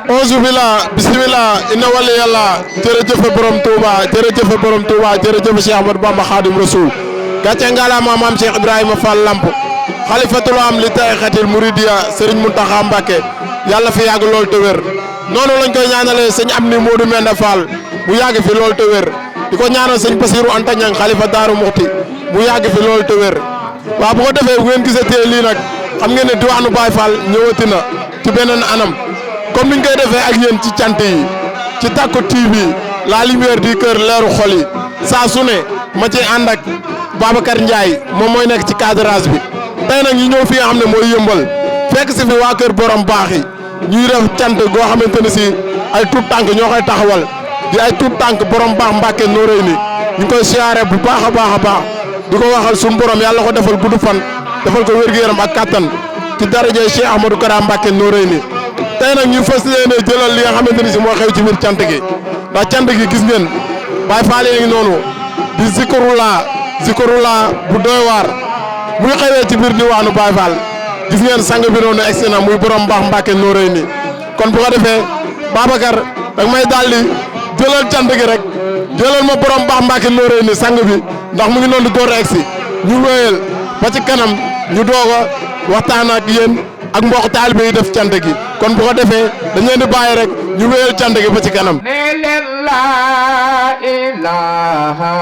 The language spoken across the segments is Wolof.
Auzu billah bismillah inna wali yàlla jërëjëf borom Touba jërëjëf borom Touba jërëjëf Cheikh Ahmadou Bamba Khadim Rasoul gàcce ngalaama maam Cheikh Ibrahima Fall Lamp xalifatul am li tariqatil Mouridiya Serigne Mountakha Mbacké yàlla fi yàgg lool te wér noonu lañ koy ñaanalee sëñ Amni Modou Menda Fall bu yàgg fi lool te wér di ko ñaanal sëñ Bassirou Anta Niang xalifa Daaru Muxti bu yàgg fi lool te wér waaw bu ko defee bu ngeen gisatee lii nag xam ngeen ne diwaanu Baye Fall ñëwati na ci beneen anam comme niñ koy defee ak yéen ci cant yi ci Tacko TV la lumière du cœur leeru xol yi saa su ne ma ci ànd ak Babacar Ndiaye moom mooy nekk ci cadrage bi tey nag ñu ñëw fi nga xam ne mooy yëmbal fekk si fi waa kër borom baax yi ñuy def cant goo xamante ne si ay tuut tànk ñoo koy taxawal di ay tuut tànk borom baax Mbàkke Noreyni ñu koy siyaare bu baax a baax a baax di ko waxal suñu borom yàlla ko defal gudd fan defal ko wér-gu-yaram ak kattan ci daraja Cheikh Ahmadou Kara Mbàkke Noreyni tey nag ñu fas yéene jëlal li nga xamante ni si moo xew ci biir cant gi ndax cant gi gis ngeen Baay Faal yi ngi noonu di zikrullah bu doy waar muy xewee ci biir diwaanu Baay Faal gis ngeen sang bi noonu egsi na muy borom baax Mbàkke Noreyni kon bu ko defee Babacar dag may daal di jëlal cant gi rek jëlal ma borom baax Mbàkke Noreyni sang bi ndax mu ngi noonu di door a egsi ñu wéyal ba ci kanam ñu doog a waxtaan ak yéen ak mbokk taalibe yi def cant gi kon bu ko defee dañ leen di bàyyi rek ñu wéyal cant gi ba ci kanam ne leen laa ilaaha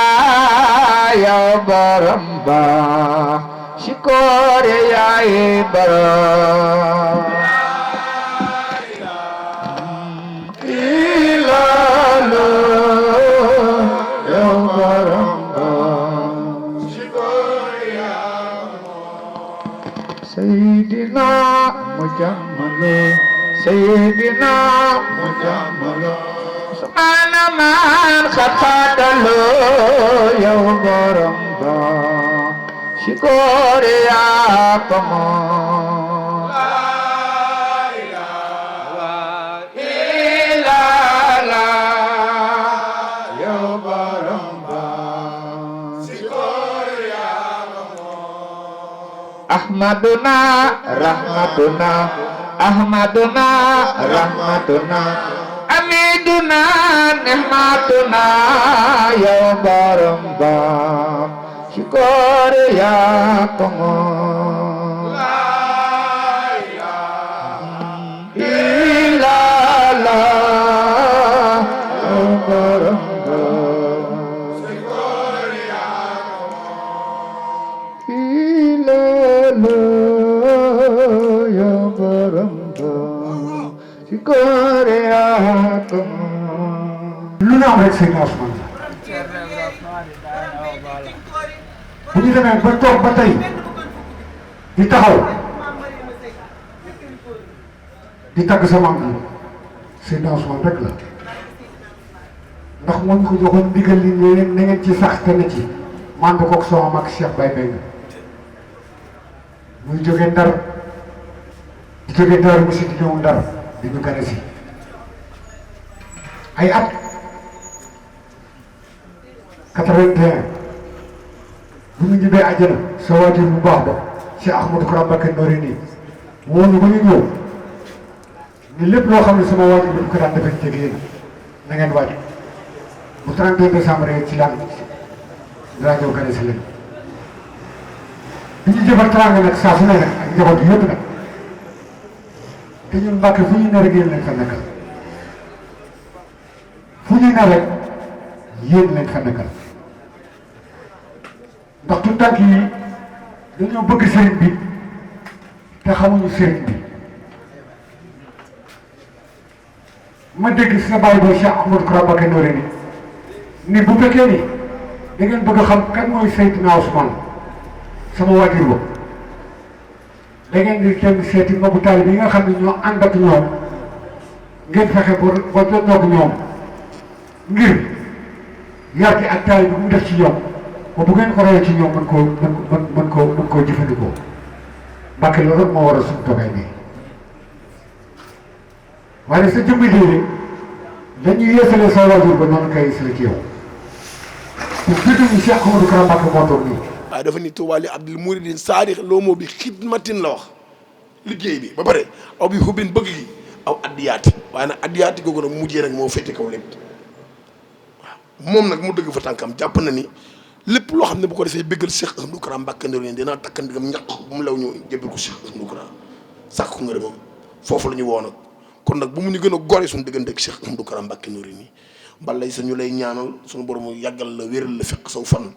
illallah yow borom baax sikoore yaay borom Sayyidina Mujammalo Sayyidina Mujammalo Subhana man khatadalo ya borom ba shikore ya pamo la ilaha illallah ya borom ba shikore ya pamo Ahmaduna rahmatuna Ahmaduna rahmatuna Amiduna nihmatuna ya borom ba syukur ya kamu la ilaha illallah ya borom ba syukur ya kamu illallah ya borom ba syukur ya kamu lu ne am rek seen Ousmane bu ñu demee ba toog ba tey di taxaw di tagg sa maam bi seen Ousmane rek la ndax moo ñu ko joxoon ndigal li ne na ngeen ci sax te ne ci man ba koog sama mag Cheikh Baye Mbengue muy jógee Ndar di jógee Ndar mu si di ñëw Ndar di ñu gane si ay at 81 bu ñu ñibbee àjjana sa waajur bu baax ba Cheikh Ahmadou Kara Mbàkke Noreyni woo ñu ba ñu ñëw ni lépp loo xam ne sama waajur bi ko daan defee ci yéen na ngeen waaj bu 31 décembre ci laa ñëw gane si leen bi ñu jëfal teraanga nag saa su ne nag ak njaboot yëpp nag te ñun Mbàkke fu ñu ne rek yéen leen fa nekkal fu ñu ne rek yéen leen fa nekkal ndax tout tànk yi dañoo bëgg sëriñ bi te xamuñu sëriñ bi ma dégg sa bàyyi boo Cheikh Ahmadou Kara Mbàkke Noreyni ni bu fekkee ni da ngeen bëgg a xam kan mooy Seydina Ousmane sama waajur ba da ngeen di dem seeti mbokku taalibe yi nga xam ne ñoo ànd ak ñoom ngeen fexe ba jotoo ak ñoom ngir yar gi ak taalibe bi mu def ci ñoom ba bu ngeen ko royee ci ñoom mën koo jëfandikoo Mbàkke loolu moo war a suñu toogay nii waaye sa jëmmi léegi dañuy yeesalee sa waajur ba noonu kay yeesale ci yow pour jëtuñu Cheikh Ahmadou Kara Mbacké moo toog nii. waaye dafa ni Tuubaa li Abdul Muridin saadix loo moo bi xidmatin la wax liggéey bi ba pare aw bi xubbin bëgg gi aw addiyaati waaye nag addiyaati googu nag mujjee nag moo féete kaw lépp waaw moom nag mu dëgg fa tànkam jàpp na ni lépp loo xam ne bu ko defee bëggal Cheikh Ahmadou Kara Mbacké Noreyni dinaa takkandigam ñaq bu mu law ñu jëbbil ko Cheikh Ahmadou Kara sàkk ko ngërëmam foofu la ñu woo nag kon nag bu mu ñu gën a gore suñu diggante ak Cheikh Ahmadou Kara Mbacké Noreyni balay sa ñu lay ñaanal suñu borom yàggal la wéral la fekk saw fan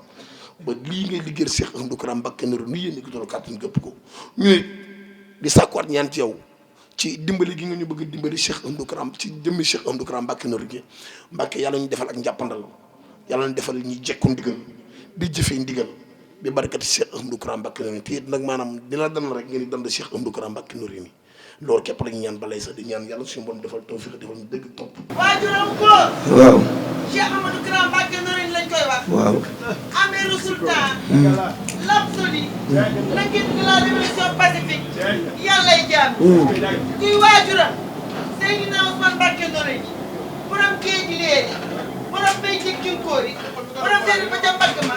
ba lii ngay liggéeyal Cheikh Ahmadou Kara Mbacké Noreyni yéen ni ko doon kàttan gëpp ko ñu ne di sàkkuwaat ñaan ci yow ci dimbali gi nga ñu bëgg dimbali Cheikh Ahmadou Kara ci jëmmi Cheikh Ahmadou Kara Mbacké Noreyni Mbacké yàlla ñu defal ak njàppandal yàlla ñu defal ñuy jekku ndigal di jëfee ndigal bi barakati Cheikh Ahmadou Kara Mbacké Noreyni te it nag maanaam dina dan rek ngeen di dand Cheikh Ahmadou Kara Mbacké Noreyni loolu képp la ñu ñaan balay sax di ñaan yàlla suñu borom defal tawfiq defal ñu dëgg topp. waajuram góor. waaw. Cheikh Ahmadou Kara Mbacké Noreyni lañ koy wax. waaw. amee résultat. l'absolu. la guide de la révolution pacifique. yàllay jaam. kuy waajuram. Seydina Ousmane Mbacké Noreyni. borom géej gi léegi. borom béy ci jinkóor yi. borom seeni ba ca mbagg ma.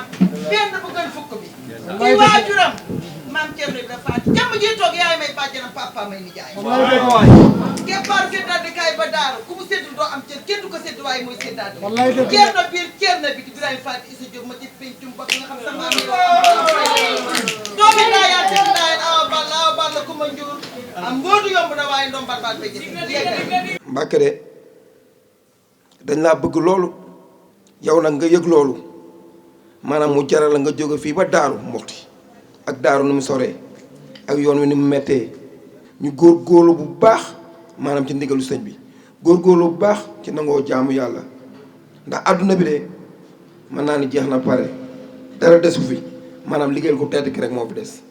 benn bu gën fukk bi. kuy waajuram. maam Thierno Ibrahima Faty jàmm ji toog yaay may bàjjanam papa may nijaay. keppaar séddaade kaay ba daaru ku mu séddul doo am cër kenn du ko sédd waaye mooy séddaade. Thierno biir Thierno bi di Ibrahima Faty Issa Diop ma ci pencum ba nga xam sama am doomi ndaayaa ci ndaayeen awa balla ku ma njur am mboodu yomb na waaye ndombal baal ba jëf. Mbacké de dañ laa bëgg loolu yow nag nga yëg loolu maanaam mu jaral la nga jóge fii ba Daaru Muxti ak Daaru ni mu soree ak yoon wi ni mu mettee ñu góorgóorlu bu baax maanaam ci ndigalu sëñ bi góorgóorlu bu baax ci nangoo jaamu yàlla ndax àdduna bi de mën naa ni jeex na pare dara desu fi maanaam liggéeyal ko tedd ki rek moo fi des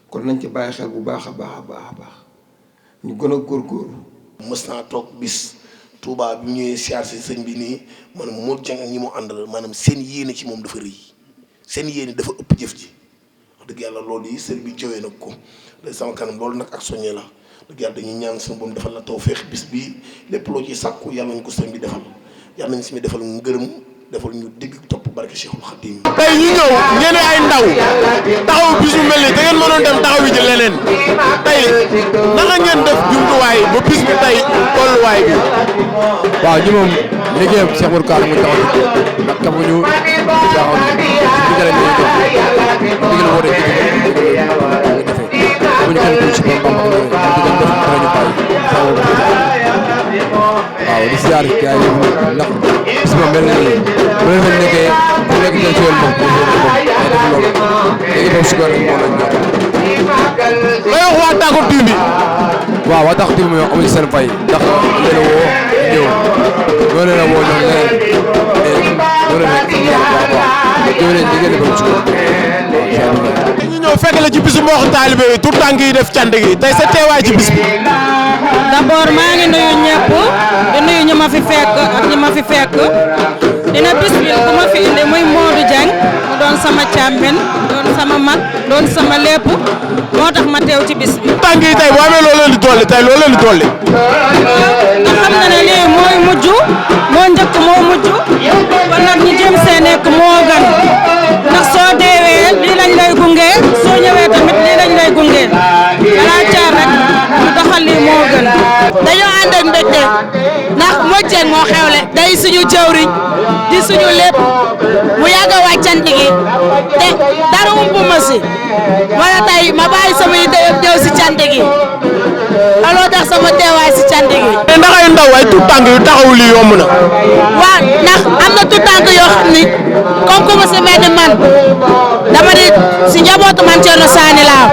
kon nañ ci bàyyi xel bu baax a baax a baax a baax ñu gën a góorgóorlu. mës naa toog bis Touba bi ñëwee siyaar si sëñ bi nii maanaam moo jàng ak ñi mu àndal maanaam seen yéene ci moom dafa rëy seen yéene dafa ëpp jëf ji wax dëgg yàlla loolu yi sëñ bi jëwee nag ko day sama kanam loolu nag ak soññee la dëgg yàlla dañuy ñaan suñu borom defal la tawfeex bis bi lépp loo ciy sàkku yàlla nañ ko sëñ bi defal yàlla nañ si mi defal ngërëm defal ñu dégg topp barke Cheikhul Khadim. tey ñu ñëw ngeen ay ndaw taxaw bis bu mel ni da ngeen mënoon dem taxaw ji leneen tey naka ngeen def jumtuwaay ba bis bi tey tolluwaay bi. waaw ñu moom liggéeyam Cheikh Ahmadou Kara mu taxaw ndax kam ñu taxaw digale ñu dox digale woo rek bu ñu kenn ko ci Bamba ñu def dara ñu bàyyi waaw di siyaar gaay yi ndax bis ma mel ni bu leen fa nekkee bu nekk dañ ci yoon moom léegi boobu si góor moo lañ jot lay wax waa Tacko TV bi waaw waa Tacko TV bi amuñu seen fay ndax leen a woo ñëw ñoo leen a woo ñoom ñoo leen rek ñoo leen liggéey ba ci góor ñu ñëw fekk la ci bisu mbokk taalibe yi tout tànk yi def cant gi tey sa teewaay ci bis bi. d'abord maa ngi nuyu ñëpp di nuyu ñu ma fi fekk ak ñi ma fi fekk dina bis bi ku ma fi indi muy Modou Dieng mu doon sama càmmin doon sama mag doon sama lépp moo tax ma teew ci bis bi. tout tànk yi tey boo amee loo leen di dolli tey loo leen di dolli. nga xam na ne lii mooy mujj moo njëkk moo mujj kon nag ñi jëm see nekk moo gën ndax soo deewee lii lañ lay gunge soo ñëwee tamit lii lañ lay gunge balaa caar rek ñu doxal lii moo gën. dañoo ànd ak mbégte ndax Modou Dieng moo xewle day suñu jëwriñ di suñu lépp mu yàgg a wàccant gi te dara umpu ma si wala tey ma bàyyi sama yitte yëpp ñëw si cant gi looloo tax sama teewaay si cant gi. te ndax ay ndaw ay tout tànk yu taxawu lii yomb na. waaw ndax am na tout tànk yoo xam ni comme ku ma si mel ni man dama di si njabootu man Thierno Sani laa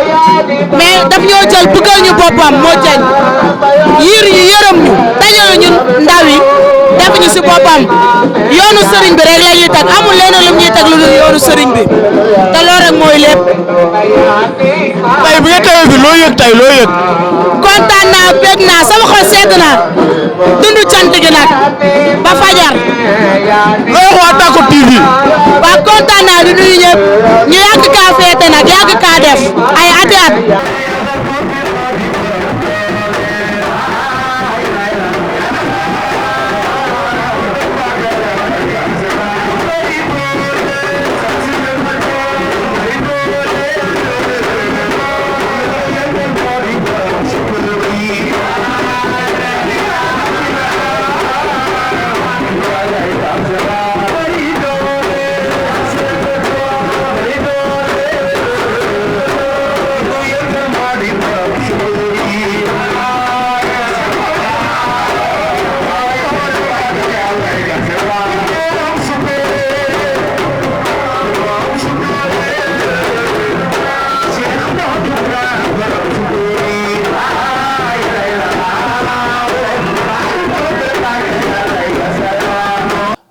mais daf ñoo jël bëggal ñu boppam Modou Dieng yiir ñu yërëm ñu dajale ñun ndaw yi def ñu si boppam yoonu sëriñ bi rek la ñuy ñuy teg amul leneen lu ñuy teg lu dul yoonu sëriñ bi te loolu rek mooy lépp. tey bu ngeen teewee fi loo yëg tey loo yëg. kontaan naa bég naa sama xol sedd na dundu cant gi nag ba fajar. loo wax waa Tacko TV. waaw kontaan naa di nuyu ñëpp ñu yàgg kaa féete nag yàgg kaa def ay ati at.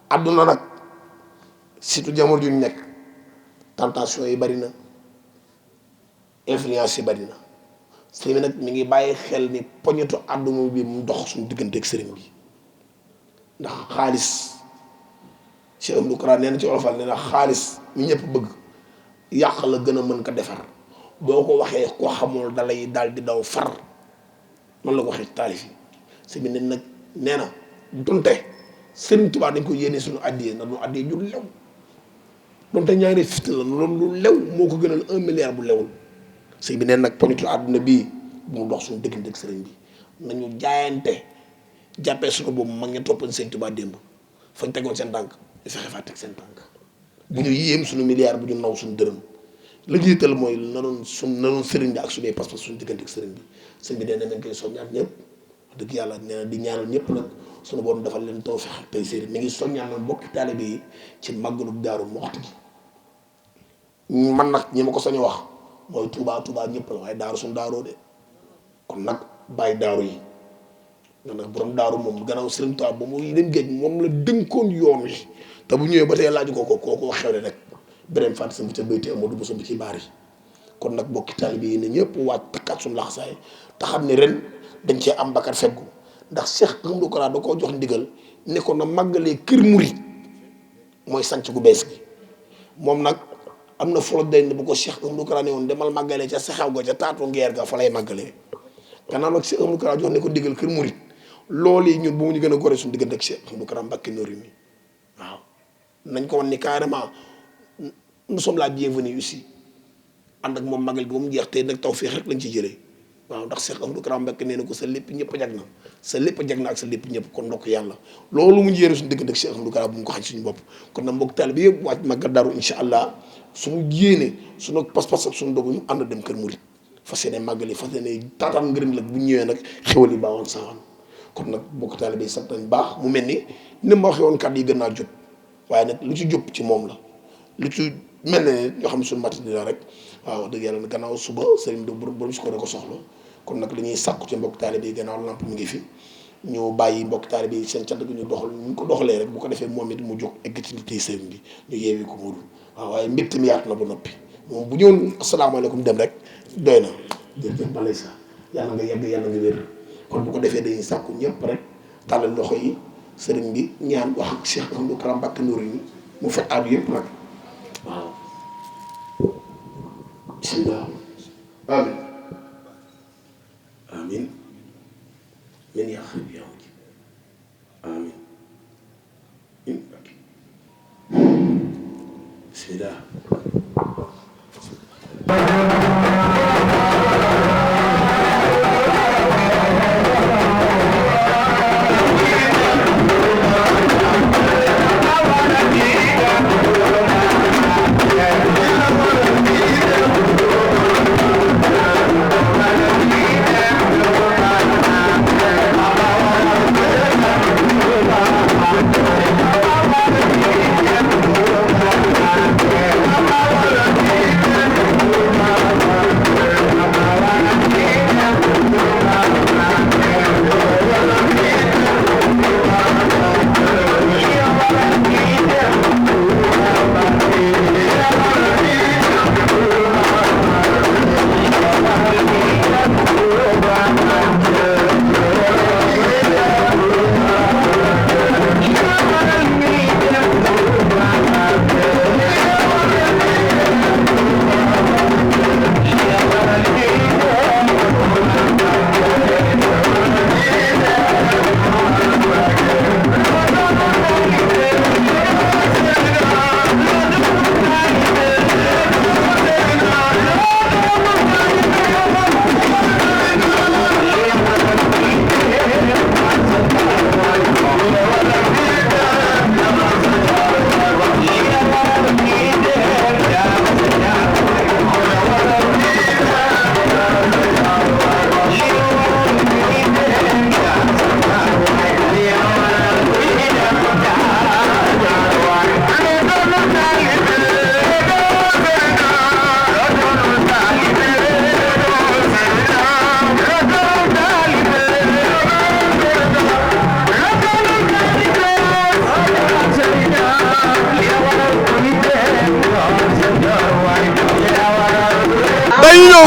àdduna nag surtout jamono ju ñu nekk tentation yi bari na influence yi bari na sëriñ bi nag mi ngi bàyyi xel ni poñetu àdduna bi mu dox suñu digganteeg sëriñ bi ndax xaalis Cheikh Abdou Kara nee na ci olofal nee na xaalis mi ñëpp bëgg yàq la gën a mën ko defar boo ko waxee ko xamul dalay daal di daw far noonu la ko waxee ci taalif yi sëriñ bi ne nag nee na donte Sëriñ Tuubaa dañ ko yéene suñu addiyee ndax ñu addiyee ju lew donte ñaari fit la loolu lu lew moo ko gënal 1 milliard bu lewul sëñ bi neen nag poñitu àdduna bii bu mu dox suñu diggante ak sëriñ bi nañu jaayante jàppee suñu boobu mag ña toppañ Sëriñ Tuubaa démb fañ tegoon seen tànk ñu fexe faa teg seen tànk bu ñu yéem suñu milliard bu ñu naw suñu dërëm la jiital mooy na doon sëriñ bi ak suñuy pas-pas suñu diggante ak sëriñ bi sëñ bi nee na nañ koy soññaat ñëpp wax dëgg yàlla nee na di ñaanal ñëpp nag sunu borom defal leen tawfeex ak tayseer mi ngi soññaan na mbokki taalibe yi ci màggalu Daaru Muxti gi man nag ñi ma ko sañ wax mooy Touba ñëpp la waaye daaru suñu daaroo de kon nag bàyyi daaru yi nga nag borom daaru moom gannaaw Sëriñ Tuubaa ba muy dem géej moom la dënkoon yoon wi te bu ñëwee ba tey laaj kooku xewle rek beneen fàtte sa bu ca béyte Amadou Bousso bu ci baar yi kon nag mbokki taalibe yi ne ñëpp waaj takkaat suñu laxasaay te xam ne ren dañ cee am bakkat feggu ndax Cheikh Ahmadou Kara da koo jox ndigal ne ko na màggalee kër murit mooy sanc gu bees gi moom nag am na folo day ne bu ko Cheikh Ahmadou Kara ne woon demal màggalee ca saxaw ga ca taatu ngeer ga fa lay màggalee gannaaw nag Cheikh Ahmadou Kara jox ne ko ndigal kër murit loolu yi ñun bu mu ñu gën a gore suñu diggante ak Cheikh Ahmadou Kara Mbacké Noreyni waaw nañ ko wan ni carrément nous sommes la bienvenue ici ànd ak moom màggal gi ba mu jeex te nag tawfeex rek lañ ci jëlee waaw ndax Cheikh Ahmadou Kara Mbacké nee na ko sa lépp ñëpp jag na sa lépp jag na ak sa lépp ñëpp kon ndokk yàlla loolu mu njéere suñu diggante ak Cheikh Ahmadou Kara bu mu ko xañ suñu bopp kon nag mbokk taalibe bi yëpp waaj màggal Daaru incha allah suñu yéene suñu pas-pas ak suñu dogu ñu ànd dem kër murit fas yéene màggal yi fas yéene taataan ngërëm la bu ñëwee nag xewal yi baawoon saawaan kon nag mbokk taalibe yi sant nañ baax mu mel ni ma waxee woon kàddu yi gën naa jub waaye nag lu ci jub ci moom la lu ci mel ne ñoo xam ne suñu matin la rek waaw dëgg yàlla gannaaw suba sëriñ bi borom si ko ne ko soxla kon nag li ñuy sàkku ci mbokk taalibe yi gannaaw lamp mi ngi fi ñu bàyyi mbokk taalibe yi seen cant gi ñu doxal ñu ko doxalee rek bu ko defee moom it mu jóg egg ci tey sëriñ bi ñu yeewi ko muuru waaw waaye mbégte mi yaatu na ba noppi moom bu ñëwoon asalaamaaleykum dem rek doy na jërëjëf balay sax yàlla nga yegg yàlla nga wér kon bu ko defee dañuy sàkku ñëpp rek tàllal loxo yi sëriñ bi ñaan wax ak Cheikh Ahmadou Kara Mbacké Noreyni mu fekk aadu yëpp nag waaw bismillah amin amin min yaa xayr yaa mujib amin bismillah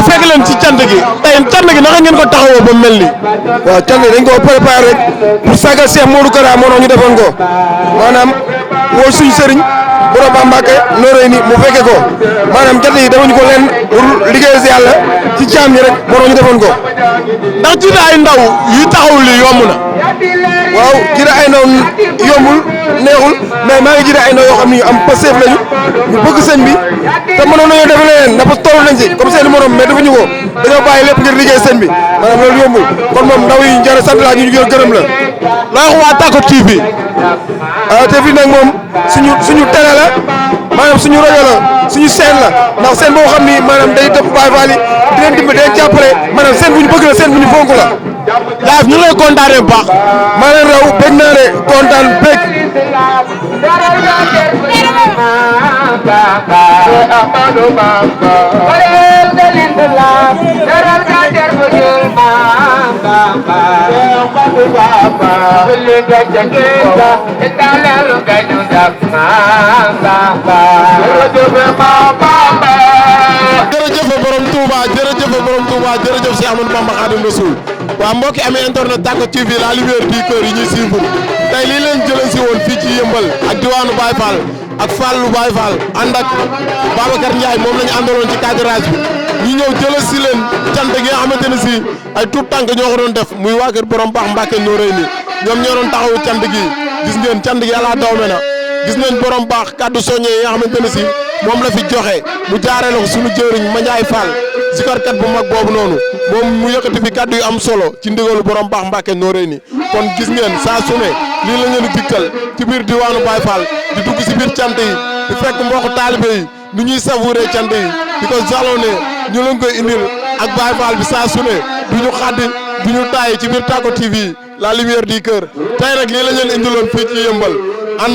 ñëw fekk leen ci cant gi tey cant gi naka ngeen ko taxawoo ba mel nii. waaw cant dañ ko préparé rek pour sagal Cheikh Modou Kara moo ñu defoon ko maanaam woo suñu sëriñ borom Bamba Mbacké nooree ni mu fekke ko maanaam cant yi defuñu ko leen pour liggéeyal si yàlla ci jaam ñi rek moo ñu defoon ko. ndax jiite ay ndaw yu taxawul li yomb na. waaw jiite ay ndaw yombul neexul mais maa ngi jiite ay ndaw yoo xam ni ñu am passeef lañu ñu bëgg sëñ bi te mënoon nañoo def leneen na parce que toll nañ si comme seen morom mais defuñu ko dañoo bàyyi lépp ngir liggéey sëñ bi maanaam loolu yombul kon moom ndaw yi njëriñ sant laa ñu gërëm la. looy wax waa Tako TV. te fii nag moom suñu télé la maanaam suñu rajo la suñu scène la ndax scène boo xam ni maanaam day topp Baye Fall yi di leen dimbali di leen jàppale maanaam scène bu ñu bëgg la scène bu ñu fonk la. Live ñu ngi lay kontaanee bu baax. maa leen raw bég naa de kontaan bég. jërëjëf borom Touba jërëjëf borom Touba jërëjëf Cheikh Ahmadou Bamba Khadim Rasoul waaw mbokki amee internet Tako TV la lumière du cœur yi ñuy suivre tey lii leen jëlee si woon fii ci Yëmbal ak diwaanu Baye Fall ak Fallou Baye Fall ànd ak Babacar Ndiaye moom la ñu àndaloon ci cadrage bi ñu ñëw jëlee si leen cant gi nga xamante ne si ay tout tànk ñoo ko doon def muy waa kër borom baax Mbacke Noreyni ñoom ñoo doon taxawu cant gi gis ngeen cant gi yàlla dawme na gis nañ borom baax kaddu soññee yi nga xamante ne si moom la fi joxe mu jaaree la ko suñu jëriñ Mandiaye Fall zikarkat bu mag boobu noonu moom mu yëkkati fi kaddu yu am solo ci ndigalu borom baax Mbacke Noreyni kon gis ngeen saa su ne lii la ngeen di digtal ci biir diwaanu Baye Fall di dugg si biir cant yi di fekk mbokku taalibe yi nu ñuy savouré cant yi di ko jalonné ñu leen koy indil ak Baye Fall bi saa su ne du ñu xaddi du ñu taay ci biir Tako TV la lumière du cœur tey nag lii la ngeen indiloon fii ci Yëmbal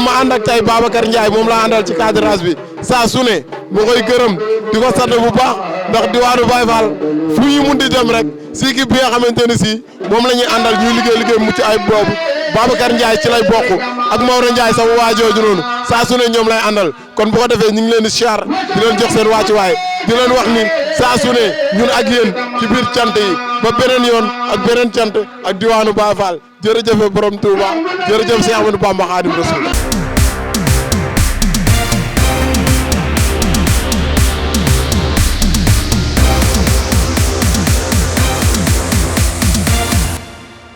ma ànd ak tey Babacar Ndiaye moom laa àndal ci cadrage bi saa su ne mu koy gërëm di ko sant bu baax ndax diwaanu Baye Fall fu ñu mun di dem rek si équipe bi nga xamante ne si moom la ñuy àndal ñuy liggéey mucc ay boobu Babacar Ndiaye ci lay bokk ak Maodo Ndiaye sama waajooju noonu saa su ne ñoom lay àndal kon bu ko defee ñu ngi leen di siyaar di leen jox seen wàccuwaay di leen wax ni saa su ne ñun ak yéen ci biir cant yi ba beneen yoon ak beneen cant ak diwaanu Baye Fall jërëjëf borom Touba jërëjëf Cheikh Ahmadou Bamba Khadim Rasoul